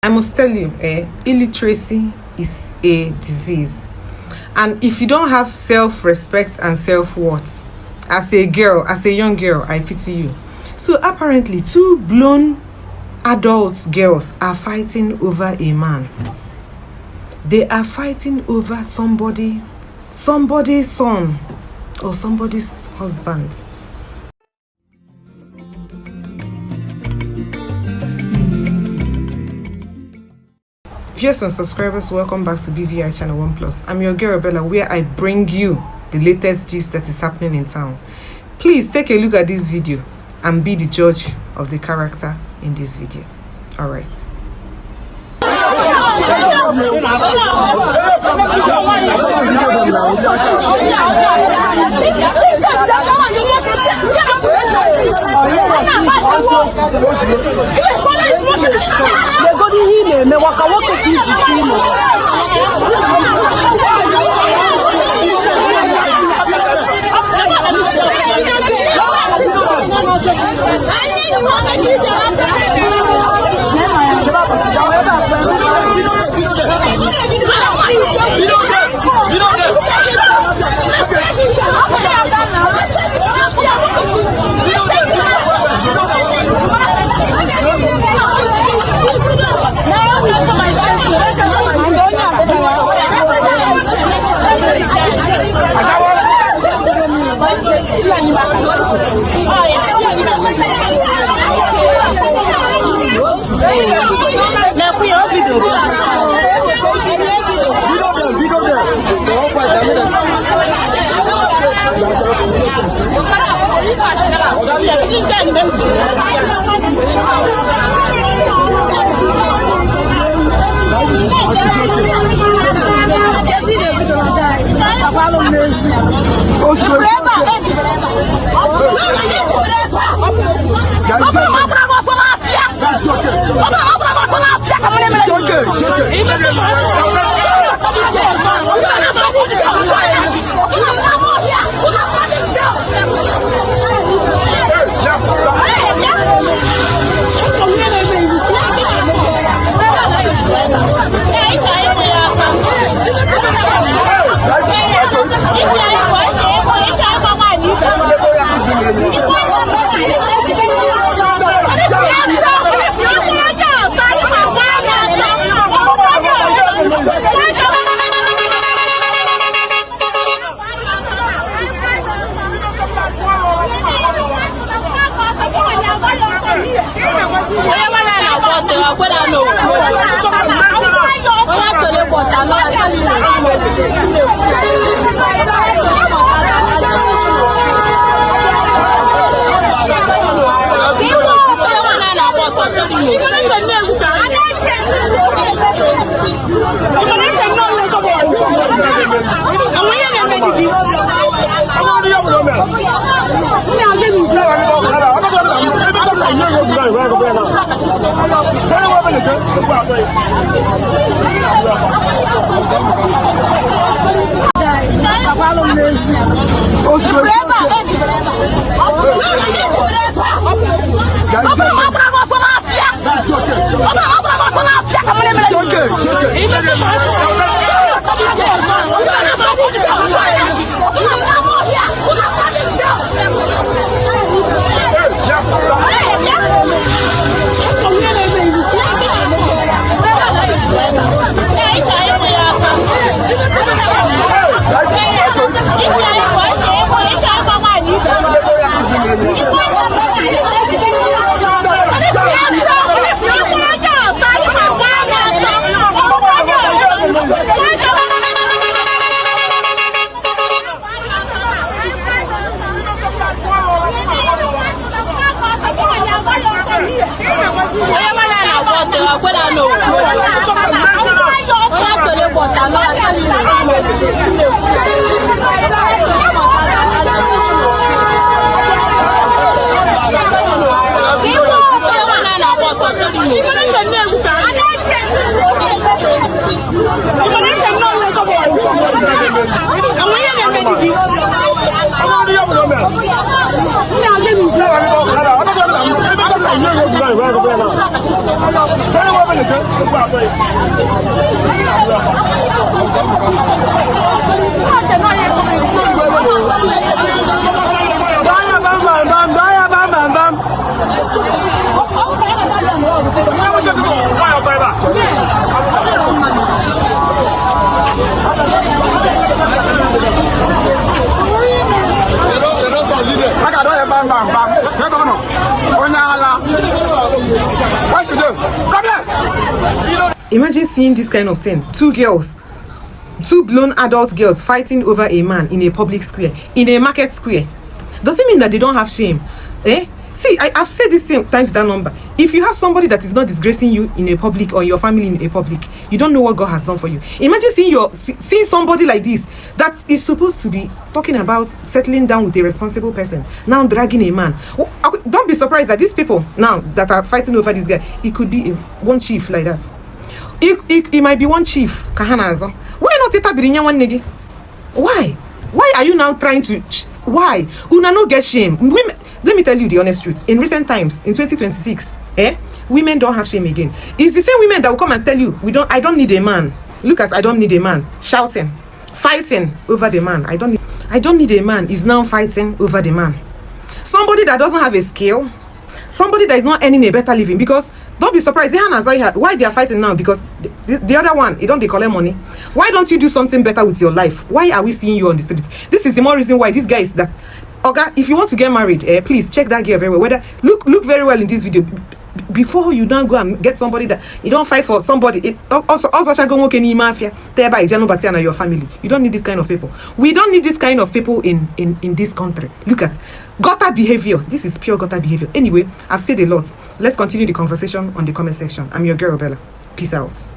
I must tell you, illiteracy is a disease. And if you don't have self-respect and self-worth, as a young girl, I pity you. So apparently, 2 blown adult girls are fighting over a man. They are fighting over somebody's son or somebody's husband. Viewers and subscribers, welcome back to BVI Channel 1+. I'm your girl Bella, where I bring you the latest gist that is happening in town. Please take a look at this video and be the judge of the character in this video. All right. Imagine seeing this kind of thing. Two blown adult girls fighting over a man in a public square, in a market square. Does it mean that they don't have shame? See, I've said this thing times that number. If you have somebody that is not disgracing you in a public, or your family in a public, you don't know what God has done for you. Imagine seeing somebody like this that is supposed to be talking about settling down with a responsible person, now dragging a man. Don't be surprised that these people now that are fighting over this guy, it could be one chief like that. It might be one chief. Kahanazo. Why not itabirinya one nigga? Why are you now trying to? Why? Una no get shame. Women, let me tell you the honest truth. In recent times, in 2026, women don't have shame again. It's the same women that will come and tell you, I don't need a man. Look at I don't need a man. Shouting, fighting over the man. I don't need a man is now fighting over the man. Somebody that doesn't have a skill, somebody that is not earning a better living, because don't be surprised. Why they are fighting now? Because the other one, they collect money. Why don't you do something better with your life? Why are we seeing you on the streets? This is the more reason why this guy is that. Okay, if you want to get married, please check that girl very well. Whether look very well in this video before you don't go and get somebody that you don't fight for somebody. Also mafia. Thereby, your family. You don't need this kind of people. We don't need this kind of people in this country. Look at gutter behavior. This is pure gutter behavior. Anyway, I've said a lot. Let's continue the conversation on the comment section. I'm your girl Bella. Peace out.